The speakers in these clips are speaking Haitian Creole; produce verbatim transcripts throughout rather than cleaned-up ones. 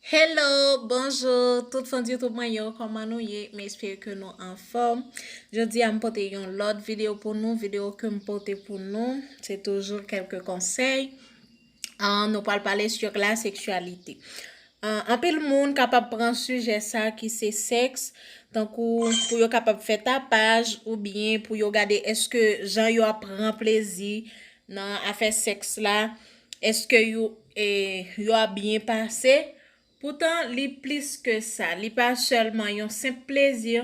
Hello, bonjou tout fan YouTube mwen yo, kòman nou ye? M espere ke nou anfòm. Jodi a m pote yon lòt videyo pou nou. Videyo ke m pote pou nou, se toujou kèlke konsèy. Ah, nou pral pale sur la sexualité. Ah, anpil moun kapab pran sijè sa ki se sèks, tankou pou yo kapab fè tapaj oubyen pou yo gade èske jan yo ap pran plezi nan afè sèks la, èske yo, e, yo ap byen pase. Poutan, li plis ke sa. Li pa sèlman yon senp plezi,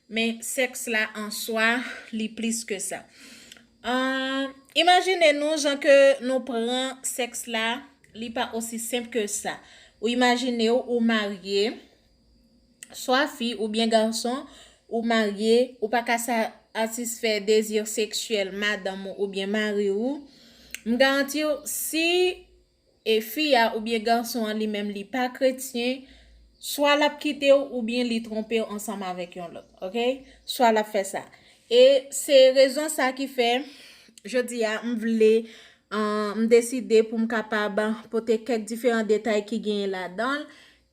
men sèks la an swa, li plis ke sa. Ahn, imajine nou jan ke nou pran sèks la, li pa osi senp ke sa. Ou imajine w, ou marye, swa fi oubyen gason, ou marye, ou pa ka sa-, satisfè dezi seksyèl madanm ou oubyen mari ou. M garanti w, si e fi a oubyen gason an li menm li pa kretyen, swa l ap kite w oubyen li twonpe w ansanm avèk yon lòt, oke? Swa l ap fè sa. E se rezon sa ki fè, jodi a, m vle, ah, m deside pou m kapab pote kèk diferan detay ki genyen ladan l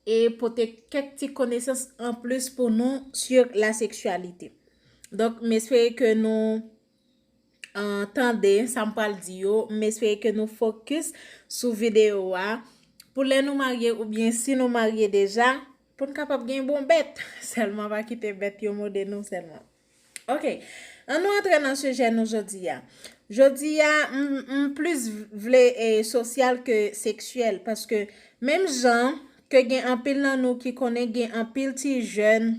e pote kèk ti konesans anplis pou nou sur la sexualité. Donk, m espere ke nou ah, tande sa m pral di yo. M espere ke nou fokis sou videyo a. Pou lè nou marye oubyen si nou marye deja, pou n kapab gen bon bèt. Sèlman pa kite bèt yo mòde nou sèlman. Oke, ann nou antre nan sijè nou jodi a. Jodi a, m, m plis vle, e, sosyal ke seksyèl, paske menm jan ke gen anpil nan nou ki konnen gen anpil ti jèn,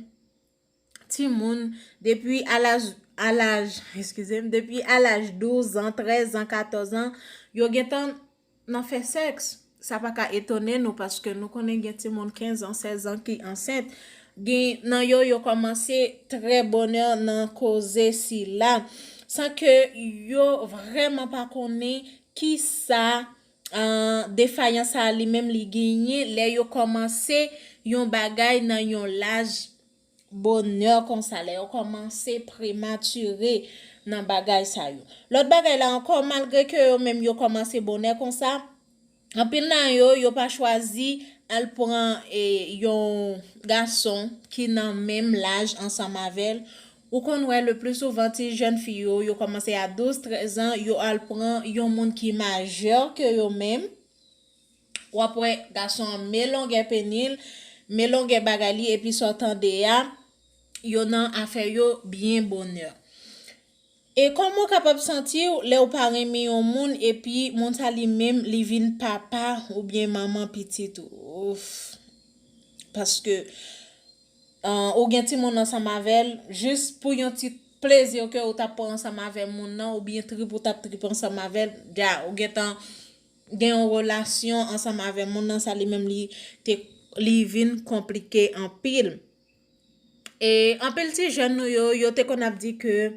timoun depi a laj, a laj, eskize m, depi a laj douz an, trèz an, katòz an, yo gentan nan fè sèks. Sa pa ka etone nou paske nou konnen gen timoun kenz an, sèz an ki ansent. Gen nan yo, yo kòmanse trè bonè nan koze sila, san ke yo vrèman pa konnen kisa, ah, defayans sa a li menm li genyen lè yo kòmanse yon bagay nan yon laj bonè konsa, lè yo kòmanse prematire nan bagay sa yo. Lòt bagay la ankò, malgre ke yo menm yo kòmanse bonè konsa, anpil nan yo, yo pa chwazi al pran, e, yon gason ki nan menm laj ansanm avè l. Ou konn wè le pli souvan ti jèn fi yo, yo kòmanse a douz, trèz an, yo al pran yon moun ki majè ke yo menm. W ap wè gason an men longè peni l, men longè bagay li, epi sa w tande a, yo nan afè yo byen bonè. E kòman w kapab santi w lè w pa renmen yon moun epi moun sa li menm li vin papa oubyen manman pitit ou? Ouf. Paske, ah, ou gen timoun ansanm avè l, jis pou yon ti plezi ke ou t ap pran ansanm avè moun nan, oubyen trip ou t ap trip ansanm avè l, dja, ou gentan gen yon relasyon ansanm avè moun nan, sa li menm li te, li vin konplike anpil. E anpil ti jèn nou yo, yo te konn ap di ke,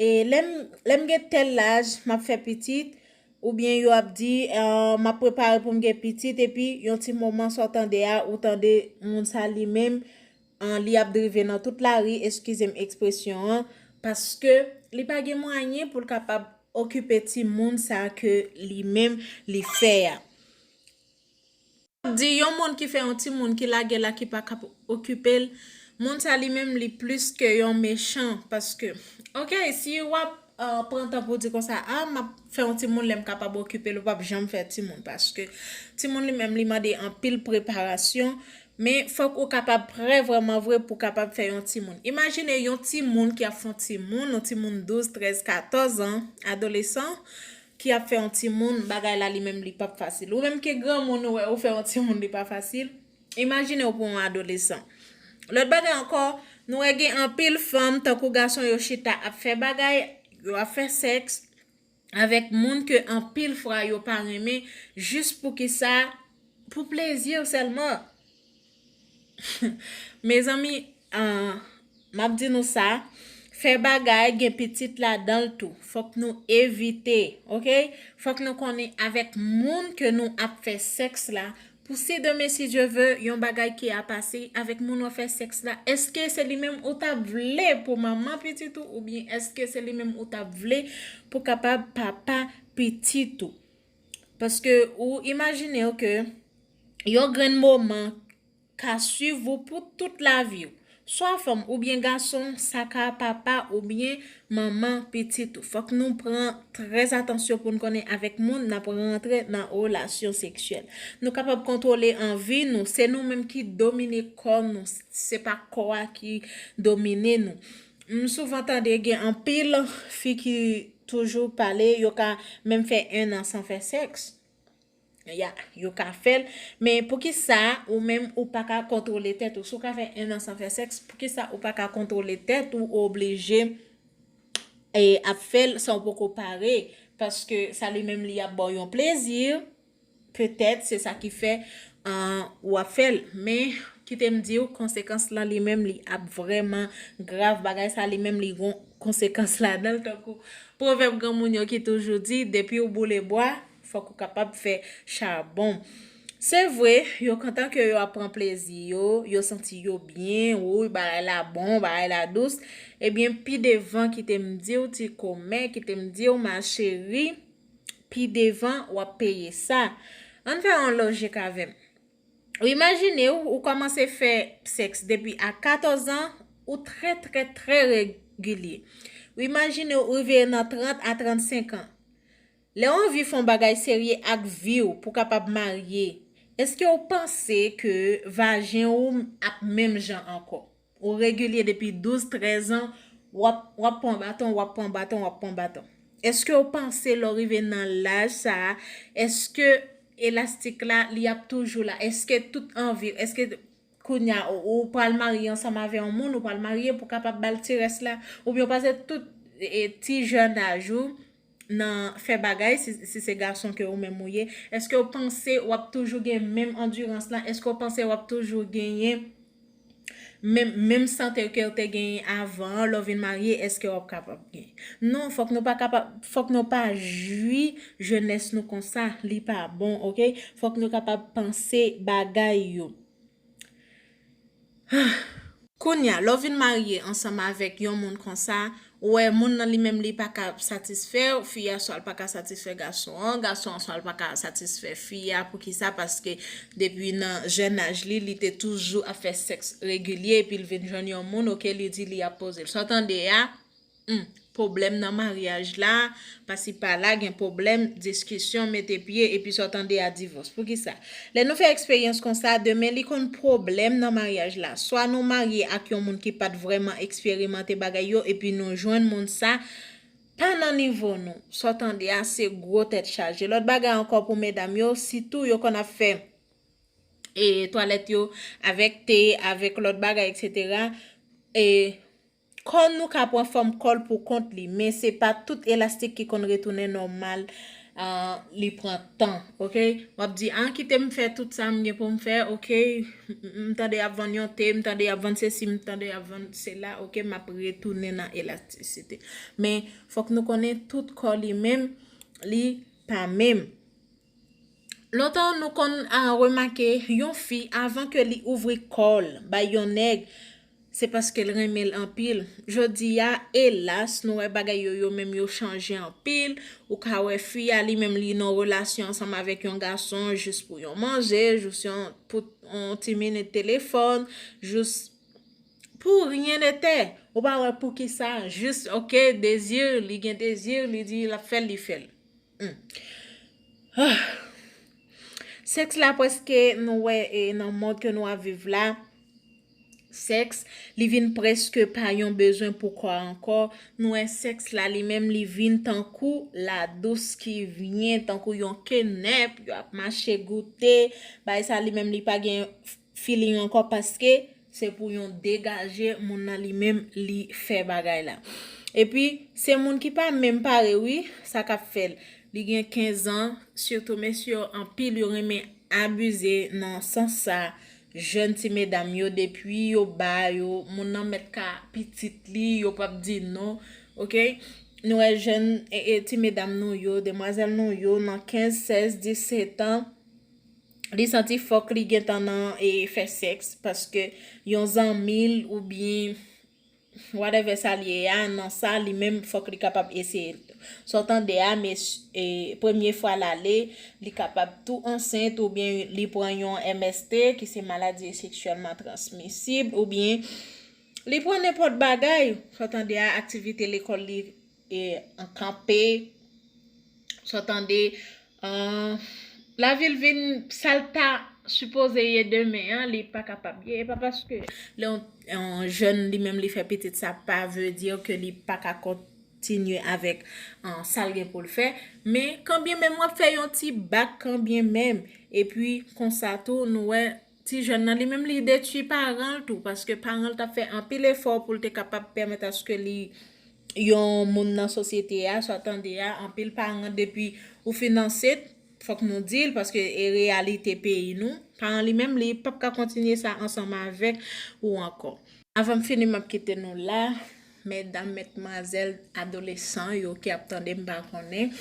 e, lè m, lè m gen tèl laj, m ap fè pitit, oubyen yo ap di, ah, m ap prepare pou m gen pitit, epi yon ti moman sa w tande a, ou tande moun sa li menm, ah, li ap drive nan tout lari, eskize m ekspresyon an, paske li pa gen mwayen pou l kapab okipe timoun sa ke li menm li fè a. Di yon moun ki fè yon timoun ki lage la ki pa kap okipe l, moun sa li menm li plis ke yon mechan, paske, oke, si w ap, ah, pran tan pou di konsa, ah, m ap fè yon timoun lè m kapab okipe l, ou p ap janm fè timoun, paske timoun li menm li mande anpil preparasyon, men fòk ou kapab prè vrèman vre pou kapab fè yon timoun. Imajine yon timoun ki ap fè yon timoun, yon timoun douz, trèz, katòz an, adolesan, ki ap fè yon timoun, bagay la li menm li p ap fasil. Ou menm ki granmoun ou wè ou fè yon timoun li pa fasil, imajine w pou yon adolesan. Lòt bagay ankò, nou wè gen anpil fanm tankou gason yo chita ap fè bagay, yo ap fè sèks avèk moun ke anpil fwa yo pa renmen, jis pou kisa? Pou plezi sèlman. Mezanmi, ah, m ap di nou sa, fè bagay gen pitit ladan l tou. Fòk nou evite, oke? Fòk nou konnen avèk moun ke nou ap fè sèks la, pou si demen, si Dye ve, yon bagay ki a pase avèk moun w ap fè sèks la, èske se li menm ou t ap vle pou manman pitit ou, oubyen èske se li menm ou t ap vle pou kapab papa pitit ou? Paske ou imajine w ke yon grenn moman ka swiv ou pou tout lavi w. Swa fanm oubyen gason, sa ka papa oubyen manman pitit ou. Fòk nou pran trè atansyon pou n konnen avèk moun n ap rantre nan relasyon seksyèl. Nou kapab kontwole anvi nou, se nou menm ki domine kò nou, se pa kò a ki domine nou. M souvan tande gen anpil fi ki toujou pale, yo ka menm fè en an san fè sèks. Ya, yo ka fè l. Men poukisa ou menm ou pa ka kontwole tèt ou? Si w ka fè en an san fè sèks, poukisa ou pa ka kontwole tèt ou, ou oblije e ap fè l san w poko pare? Paske sa li menm li ap ba w yon plezi, petèt se sa ki fè an, w ap fè l. Men kite m di w, konsekans lan li menm li ap vrèman grav. Bagay sa li menm li gon konsekans ladan l, tankou pwovèb granmoun yo ki toujou di, depi w boule bwa, fòk ou kapab fè chabon. Se vre, yo kontan ke yo ap pran plezi yo, yo santi yo byen, wi, bagay la bon, bagay la dous. Ebyen, pi devan, kite m di w, ti kòmè, kite m di w, ma chérie, pi devan, w ap peye sa. Ann fè yon lojik avè m. Ou imajine w, ou kòmanse fè sèks depi a katòz an, ou trè, trè, trè regilye. Ou imajine w, ou rive nan trant a trannsenk an. Lè w anvi fè yon bagay serye ak vi w pou w kapab marye, èske w panse ke vajen ou ap menm jan ankò? Ou regilye depi douz, trèz an, w ap, w ap pran baton, w ap pran baton, w ap pran baton. Èske w panse lè w rive nan laj sa a, èske elastik la, li ap toujou la? Èske tout anvi, èske kounye a, ou, ou pral marye ansanm avè yon moun, ou pral marye pou kapab ba l ti rès la? Oubyen w pase tout e, ti jèn aj ou nan fè bagay, si, si se gason ke ou menm ou ye, èske w panse w ap toujou gen menm andirans lan? Èske w panse w ap toujou genyen menm, menm sante ke w te genyen avan an, lè w vin marye, èske w ap kapab genyen? Non, fòk nou pa kapab, fòk nou pa jwi jenès nou konsa, li pa bon, oke? Fòk nou kapab panse bagay yo. Kounye a, lè w vin marye ansanm avèk yon moun konsa, ou wè moun nan li menm li pa ka satisfè w, fi a swa l pa ka satisfè gason an, gason an swa l pa ka satisfè fi a, poukisa? Paske depi nan jèn aj li, li te toujou ap fè sèks regilye, epi l vin jwenn yon moun, oke, li di li ap poze l. Sa w tande a, hmm, pwoblèm nan maryaj la, pasi pa la, gen pwoblèm, diskisyon, mete pye, epi sa w tande a divòs. Poukisa? Lè nou fè eksperyans konsa, demen li konn pwoblèm nan maryaj la. Swa nou marye ak yon moun ki pa t vrèman eksperimante bagay yo, epi nou jwenn moun sa pa nan nivo nou. Sa w tande a, se gwo tèt chaje. Lòt bagay ankò pou medam yo, sitou yo konn ap fè e twalèt yo avèk te, avèk lòt bagay, etsetera. E kò nou ka pran fòm kò l pou kont li, men se pa tout elastik ki konn retounen nòmal, ah, li pran tan, oke? W ap di, ah, kite m fè tout sa m gen pou m fè, oke? M, m tande y ap vann yon te, m tande y ap vann sesi, m tande y ap vann sela, oke? M ap retounen nan elastisite. Men, fòk nou konnen tout kò li menm, li pa menm. Lontan, nou konn, ah, remake yon fi, avan ke li ouvri kò l bay yon nèg, se paske l renmen l anpil. Jodi a, elas, nou wè bagay yo, yo menm yo chanje anpil. Ou ka wè fi a, li menm, li nan relasyon ansanm avèk yon gason jis pou yon manje, jis yon, pou yon ti minit telefòn, jis pou ryen de tè. Ou pa wè poukisa, jis, oke, dezi, li gen dezi, li di l ap fè l, li fè l. Hmm. Ah. Sèks la prèske nou wè e nan mond ke nou ap viv la. Sèks, li vin prèske pa yon bezwen pou kò a ankò. Nou wè sèks la li menm li vin tankou ladous ki vyen, tankou yon kenèp, yo ap mache goute. Bagay sa li menm li pa gen feeling ankò paske se pou yon degaje moun nan li menm li fè bagay la. Epi, se moun ki pa menm pare wi, sa k ap fè l. Li gen kenz an, sitou mesye yo anpil yo renmen abize nan sans sa, jèn ti medam yo depi yo ba yo, moun nan mèt ka pitit li, yo p ap di non, oke? Nou wè jèn e, e, ti medam nou yo, demwazèl nou yo nan kenz, sèz, disèt an, li santi fòk li gentan nan e fè sèks paske yon zanmi l oubyen whatever sa l ye a, nan sa, li menm fòk li kapab eseye l tou. Sa w tande a, mes, e, premye fwa l ale, li kapab tou ansent, oubyen li pran yon M S T, ki se maladi seksyèlman transmisib, oubyen li pran nenpòt bagay. Sa w tande a, aktivite lekòl li, e, an kanpe. Sa w tande, e, lavi l vin sa l ta sipoze ye demen an, li pa kapab ye. E pa paske lè yon, yon jèn li menm li fè pitit, sa pa vle di ke li pa ka kontinye avèk, e, sa l gen pou l fè. Men kanbyen menm w ap fè yon ti bak kanbyen menm. Epi konsa tou, nou wè ti jèn nan li menm li detwi paran l tou, paske paran l t ap fè anpil efò pou l te kapab pèmèt aske li yon moun nan sosyete a, sa w tande a, anpil paran depi ou fin ansent, fòk nou di l, paske e reyalite peyi nou, paran li menm li p ap ka kontinye sa ansanm avèk ou ankò. Avan m fini, m ap kite nou la, medam, medmwazèl, adolesan yo ki ap tande m, pa konnen.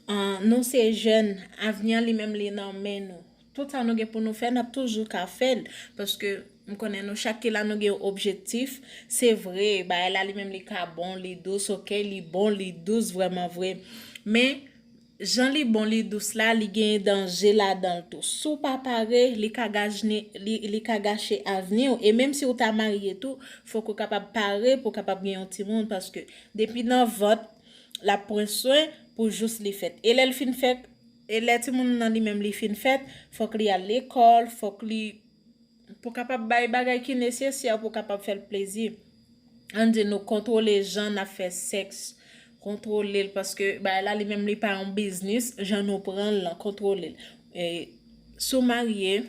E, nou se jèn, avni an li menm li nan men nou. Tout sa nou gen pou nou fè, n ap toujou ka fè l, paske m konnen nou chak ki la nou gen yon objektif. Se vre, bagay la li menm li ka bon, li dous, oke, li bon, li dous, vrèman vre. Men, jan li bon, li dous la, li gen danje ladan l tou. Si w pa pare, li ka gajne, li, li ka gache avni w. E menm si w ta marye tou, fòk ou kapab pare pou w kapab gen yon timoun, paske depi nan vant, l ap pran swen pou jous li fèt. E lè l fin fèt, e lè timoun nan li menm li fin fèt, fòk li al lekòl, fòk li, pou kapab bay bagay ki nesesè pou kapab fè l plezi. Ann di nou kontwole jan n ap fè sèks, kontwole l, paske bagay la li menm li pa yon biznis, jan nou pran l lan, kontwole l. E, si w marye,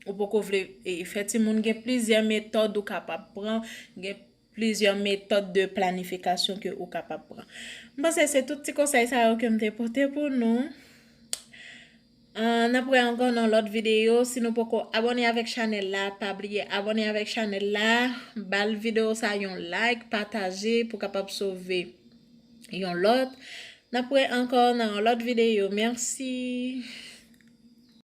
ou poko vle, e, fè timoun, gen plizyè metòd ou kapab pran, gen plizyè metòd de planifikasyon ke ou kapab pran. M panse se tout ti konsèy sa yo ke m te pote pou nou. E, n ap wè ankò nan lòt videyo. Si nou poko abòne avèk chanèl la, pa bliye abòne avèk chanèl la, ba l videyo sa yon like, pataje pou kapab sove yon lòt. N ap wè ankò nan yon lòt videyo. Mèsi.